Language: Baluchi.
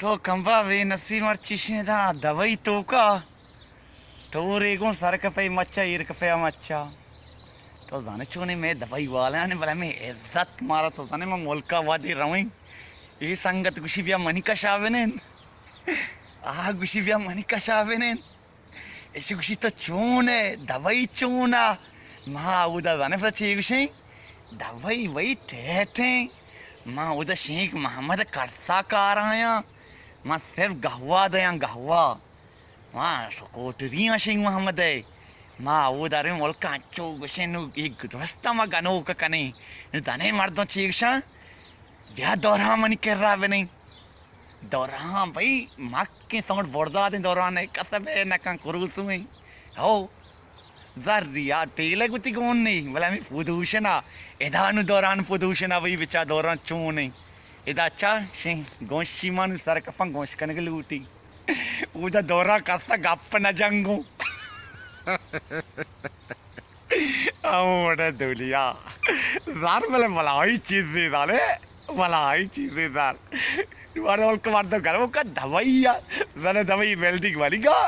تو کمبا بے نصیب مرچی شیں دا دبئی توکا۔ تو ریگوں سر کپے مچا، ایر کپے مچا۔ تو زانے چونے میں دبئی والا نے، بلے میں عزت مارا تو زانے میں ملکا وادی رویں۔ اے سنگت گوشی بیا منی کشا بنین۔ آ گوشی بیا منی کشا بنین۔ ایشی گوشی تو چون ئے؟ دبئی چون ءَ؟ ما اودا زانے پدا چے گوشیں؟ دبئی وئی ٹیٹیں۔ ما اودا شیخ محمد کرسا کار آیاں۔ ما صرف گہوا دیاں، گہوا۔ ما سکوٹری آں شیخ محمد ءِ۔ ما اودا رے ملک انچو گوشیں، نو اے درست ما گنوک کنیں۔ نو دنے مردم چے گوشاں؟ بیا دوران منی کرا بنیں۔ دوران بھئی، مکیں سوٹ برداتیں دوران ءَ، کس ءَ بہ نہ کن، کروسویں۔ ہو، زری آ ٹیلگ وتی گون نی، بلے ہمیں پودوشن ءَ، ادا نو دوران پودوشن ءَ بھئی، بچا دوران چون ایں۔ ادا چا شیں گونشی من سر کپاں گونش کنگ لوٹی۔ اودا دوران کس ءَ گپ نہ جنگوں۔ او وڑے دولیا۔ زر بلے بلائی چیزے زانے، بلائی چیزے زر۔ وارے ملک مردم گرو کا دوائی یا، زر دوائی ویلڈنگ والی گا۔